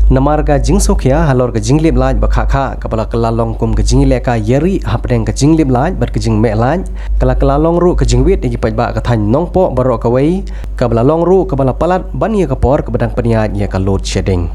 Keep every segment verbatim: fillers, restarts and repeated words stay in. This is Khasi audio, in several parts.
Namar ka jingsngewkhia halor ka jinglip lait ba khah khah kaba la kylla long kum ka jingïalehkai ïa ri hapdeng ka jinglip lait bad ka jingmeh lait, ka la kylla long ruh ka jingwit ïa ki paidbah ka thaiñ Nongpoh baroh kawei, kaba la long ruh kaba la palat ban ïa ka por kaba dang pynïaid ïa ka load shedding.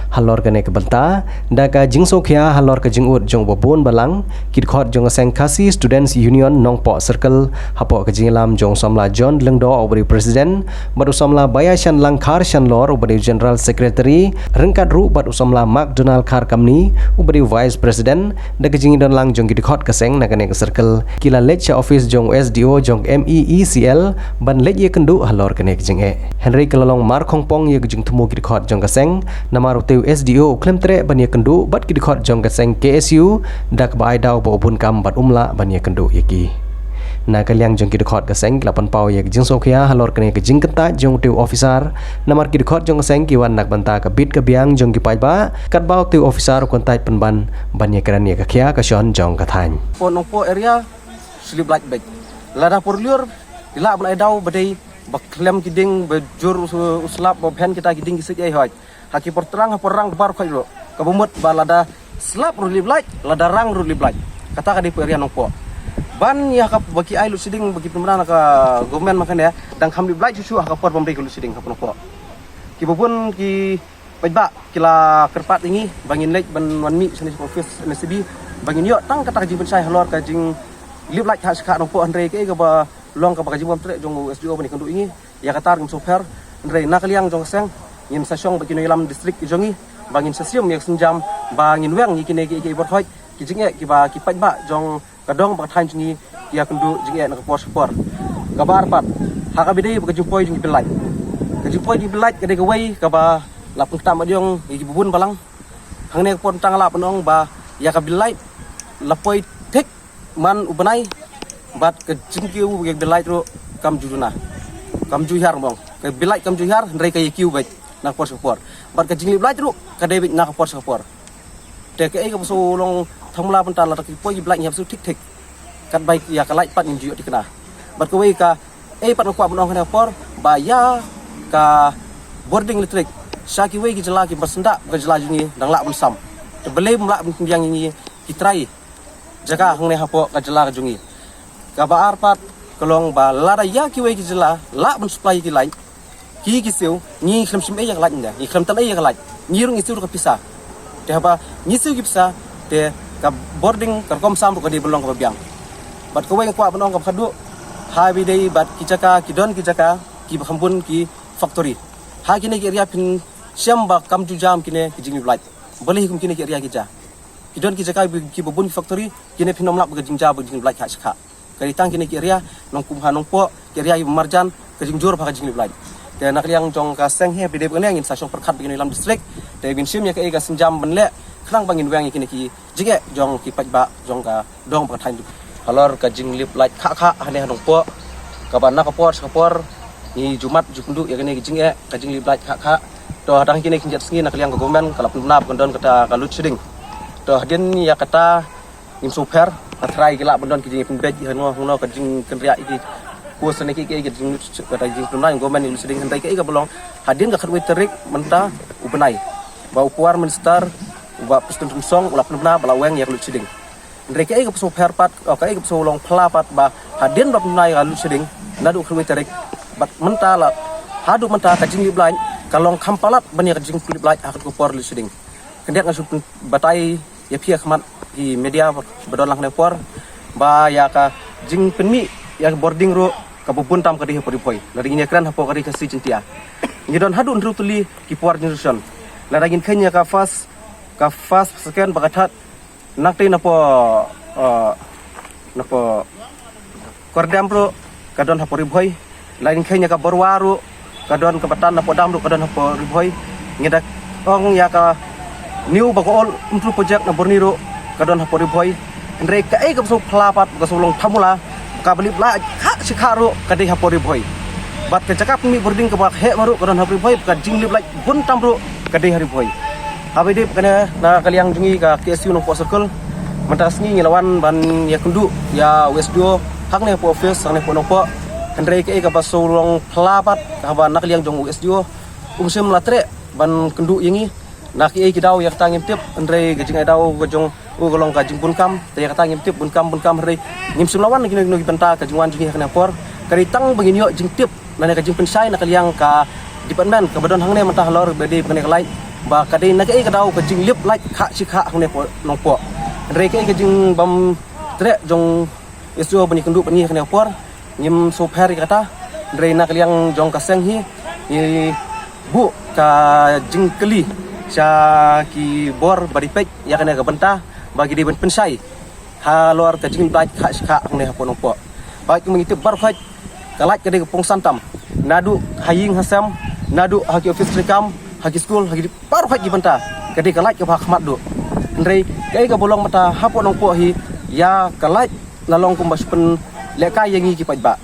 Halor kane ka bynta, da ka jingsngewkhia halor ka jingud jong u Babun Balang, ki dkhot jong ka seng Khasi Students Union Nongpoh Circle, hapoh ka jingïalam jong u samla John Lyngdoh uba dei u president, bad u samla Baiashanlang Kharshanlor uba dei u general secretary, ryngkat ruh bad u samla Macdonald Kharkamni uba dei u vice president, da ka jingdon lang jong ki dkhot ka seng na kane ka circle, ki la leit sha office jong u S D O jong M E E C L ban leit ïakynduh halor kane ka jingeh. Hynrei ka la long markhongpong ïa ka jingthmu ki dkhot jong ka seng, namar utei u S D O u khlem treh ban ïakynduh bad ki dkhot jong ka seng K S U, da kaba ai daw ba u bun kam bad um lah ban ïakynduh ïa ki. Na ka liang jong ki dkhot ka seng ki la pynpaw ïa ka jingsngewkhia halor kane ka jingkyntait jong utei u officer, namar ki dkhot jong ka seng ki wan na ka bynta ka bit ka biang jong ki paidbah, katba utei u officer u kyntait pynban ban ïakren ïa ka khia ka shon jong ka thaiñ. Pon Nongpoh area, slip lait beit. Lada por lyiur, i lah ban ai daw ba dei ba khlem ki ding, ba jur u, u slap, ba phen kita ki ding ki sik ei hoi. Ha ki por trang, ha por rang bar khoi ruh. Kaba mut ba lada slap ruh lip lait, lada rang ruh lip lait. Kata ka dei pyrshah Nongpoh. Ban ïa ka ba ki ai load shedding, ba ki pynbna na ka government ma kane, dang kham lip lait shuh shuh ha ka por bym dei ka load shedding ha Nongpoh. Kiba bun ki paidbah ki la kyrpad ïa ngi ba ngin leit ban wan mih shane sha office N S C B ba ngin ïoh tang kata ka jingpynshai halor ka jinglip lait ha sha ka Nongpoh, hynrei kaei kaba long kaba ka jingbym treh jong u S D O ban ïakynduh ïa ngi. Ïa kata ngim sngewpher, hynrei na ka liang jong ka seng ngin sa shong bad ki nongïalam district ki jong ngi ba ngin sa shim ïa ka sienjam ba ngin weng ïa kine ki, ki, ki bor hoi, ki jingeh kiba ki paidbah jong ka dong bad ka thaiñ jong ngi ki ïakynduh jingeh na ka por sha ka por. Kaba ar pat, ha kaba dei bad ka jingpoi jong ki bill lait. Ka jingpoi jong ki bill lait ka dei kawei kaba la pynkthah mat ïong ïa ki Babun Balang. Hangne ka por tang la pynong ba ïa ka bill lait la poi thik man u bnai, bad ka jingkiew ïa ka bill lait ruh kam ju duna, kam ju hiar mong. Ka bill lait kam ju hiar, hynrei ka ïakiew beit na ka por sha ka por. Bad ka jinglip lait ruh ka dei beit na ka por sha ka por. Te kaei kaba shu long thangla bynta lada ki poi ki bill lait ngi hap shu thik thik. Katba ïa ka lait pat ngim ju ïoh thikna. Bad kawei kaei pat nga kwah ban ong ha kane ka por ba ïa ka bording electric sha kiwei ki jylla kiba syndah ka jylla jong ngi dang lah ban sam. Te balei ym lah ban pynbiang ïa ngi ki trai jaka hangne hapoh ka jylla ka jong ngi. Kaba ar pat ka long ba lada ïa kiwei ki jylla lah ban supply ïa ki lait, ki, ki siew, ngi khlem shim ei ïa ka lait, ngi khlem tan ei ïa ka lait, ngi ruh ngi siew ruh ka pisa. Te haba ngi siew ki pisa, te ka bording ka rukom sam ruh ka dei ban long kaba biang. Bad kawei nga kwah ban ong kaba khadduh, ha ba dei bad ki jaka, ki don ki jaka kiba kham bun ki factory. Ha kine ki area phin shem ba kam ju jam kine ki jinglip lait. Balei kum kine ki area ki jia? Ki don ki jaka kiba bun ki factory, kine phin ym lap ka jingjia bad jinglip lait ha sha ka. Ka dei tang kine ki area, nongkum ha Nongpoh, ki area kiba marjan, ka jingjur bha ka jinglip lait. Te na ka liang jong ka seng hi ba dei ba kane ngin sa shong pyrkhat bad ki nongïalam district, te ban shim ïa kaei ka sienjam ban leh, khnang ba ngin weng ïa kine ki jingeh jong ki paidbah jong ka dong bad ka thaiñ. Halor ka jinglip lait khah khah hangne ha Nongpoh, kaba na ka por sha ka por ngi ju mad ju kynduh ïa kane ka jingeh, ka jinglip lait khah khah. To hadien kine ki jait sngi na ka liang ka government ka la pynbna ba kan don kata ka load shedding. To hadien ïa kata ngim sngewpher, ha trai ki lah ban don ki jingpynbeit ïa hangno hangno, ka jingkynriah ïa ki post ne ki, ki, ki jing, kata jingpynbna ïa ka government ïa ka load shedding, hynrei kaei kaba long hadien ka khatwei tarik mynta u bnai, ba u Power Minister u Bah Prestone Tynsong u la pynbna ba la weng ïa ka load shedding. Hynrei kaei kaba sngewpher pat, oh, kaei kaba sngewlong phylla pat ba hadien ba pynbna ïa ka load shedding naduh khatwei tarik bad mynta la, haduh mynta ka jinglip lait ka long kham palat ban ïa ka jinglip lait ha ka por load shedding. Khyndiat nga shu pyn-, batai ïa phi ha khmat ki media ba don lang ha kane ka por ba ïa ka jingpynmih ïa ka bording ruh kaba bun tam ka dei hapoh Ri Bhoi. Lada ngin ïakren hapoh ka Ri Khasi Jaiñtia, ngi don haduh hynriew tylli ki power generation. Lada ngin kheiñ ïa ka first, ka first, second bad ka third, nangtei napoh, eh, napoh Kordem ruh ka don hapoh Ri Bhoi. Lada ngin kheiñ ïa ka Borwa ruh ka don, kaba tan napoh dam ruh ka don hapoh Ri Bhoi. Ngi da ong ïa ka new bad ka old Umtru project na Burnie ruh ka don hapoh Ri Bhoi. Hynrei kaei kaba sngewphylla pat, ka sngewlong thangla, kaba lip lait khah shi khah ruh ka dei hapoh Ri Bhoi. Bad ka jaka pynmih bording kaba heh baroh ka don hapoh Ri Bhoi, ka jinglip lait bun tam ruh ka dei ha Ri Bhoi. Haba ïadei bad kane, na ka liang jong ngi ka K S U Nongpoh Circle, mynta ka sngi ngi la wan ban ïakynduh ïa u S D O hangne hapoh office, hangne hapoh Nongpoh. Hynrei kaei kaba sngewlong phylla pat, haba na ka liang jong u S D O um shym la treh ban kynduh ïa ngi. Na kiei ki daw ïa kata ngim tip, hynrei ka jingai daw ka jong u ka long ka jingbun kam. Te ïa kata ngim tip bun kam bun kam, hynrei ngim shym la wan kino kino ki bynta ka jingwan jong ngi ha kane ka por. Ka dei tang ba ngin ïoh jingtip lane ka jingpynshai na ka liang ka department kaba don hangne mynta halor ba dei ba kane ka light, ba ka dei na kaei ka daw ka jinglip light khah shi khah hangne hapoh Nongpoh. Hynrei kaei ka jingbym treh jong S D O ban ïakynduh bad ngi ha kane ka por, ngim sngewpher ïa kata. Hynrei na ka liang jong ka seng hi, ngi buh ka jingkylli sha ki bor ba dei peit ïa kane ka bynta, ba ki dei ban pynshai halor ka jinglip light khah shi khah hangne hapoh Nongpoh. Ba kumba ngi tip baroh khoit, ka light ka dei ka pongsan tam. Naduh ha ïing ha sem, naduh ha ki office treikam, ha ki skul, ha ki baroh khoit ki bynta, ka dei ka light kaba ha khmat duh. Hynrei kaei kaba long mynta hapoh Nongpoh hi, ïa ka light la long kumba shu pynlehkai ïa ngi ki paidbah.